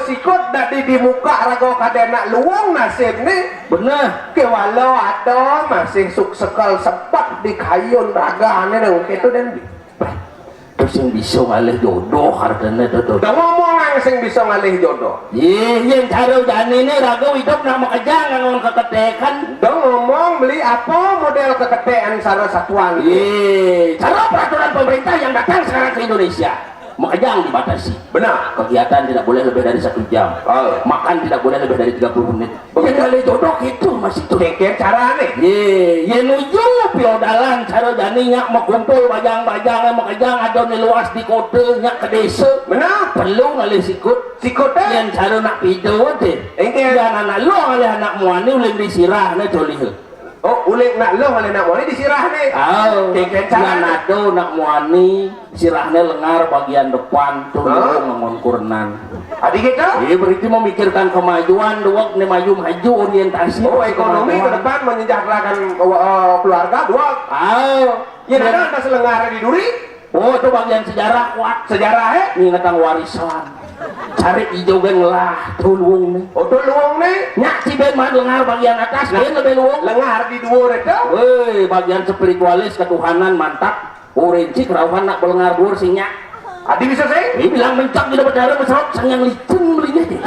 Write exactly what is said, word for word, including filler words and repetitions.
Sikut dadi di muka raga kadén nak luung nasibné. Bener. Kéwala ada masih suksekel sebet di kayun ragané dong kéto dén. Terus sing bisa ngalih jodoh artiné to, to. Dong ngomong sing bisa ngalih jodoh. Yé, yén cara jani né raga idup nak makejang nganggon keketékan. Dong ngomong beli apa model keketékan sara satuan. Yé, cara peraturan pemerintah yang datang sekarang ke Indonesia. Makejang dibatasi. Benar. Kegiatan tidak boleh lebih dari satu jam. Oh. Makan tidak boleh lebih dari tiga puluh menit. Begitu. Yén ngalih jodoh kéto masih to. Kéngkén carané. Yé, yén nuju piodalan cara jani nyak makumpul bajang-bajang makejang ada né luas di kota nyak ka désa. Benar. Perlu ngalih sikut. Sikut, eh? Yén cara nak pida dé. Kéngkén. Yén anak lo ngalih anak muani ulih disirahné to liha. Oh, ulih nak lo ngalih anak muani disirahné. Oh, kéngkén cara. Yén ada anak muani sirahné lengar bagian depan to. Hah? Luung nganggon kurenan. Adi kéto? Iya, berarti memikirkan kemajuan, duweg né maju-maju orientasi. Oh, ékonomi ke depan menyejahterakan, eh, keluarga, duweg. Ah, yén ada atas lengar di duri. Oh, to bagian sejarah kuat. Sejarah, eh? Ngingetang warisan. Cari ijo gén ngelah to luung né. Oh, to luung né. Nyak cibén maan lengar bagian atas, nah, gén lebih luung. Lengar di duur to. Wéh, bagian spiritualis ketuhanan mantap. Urin cik rauhan nak belengar duur sing nyak. Adi bisa sih? Ini bilang mencak di dapat darah mesrot sang yang licin belinya deh.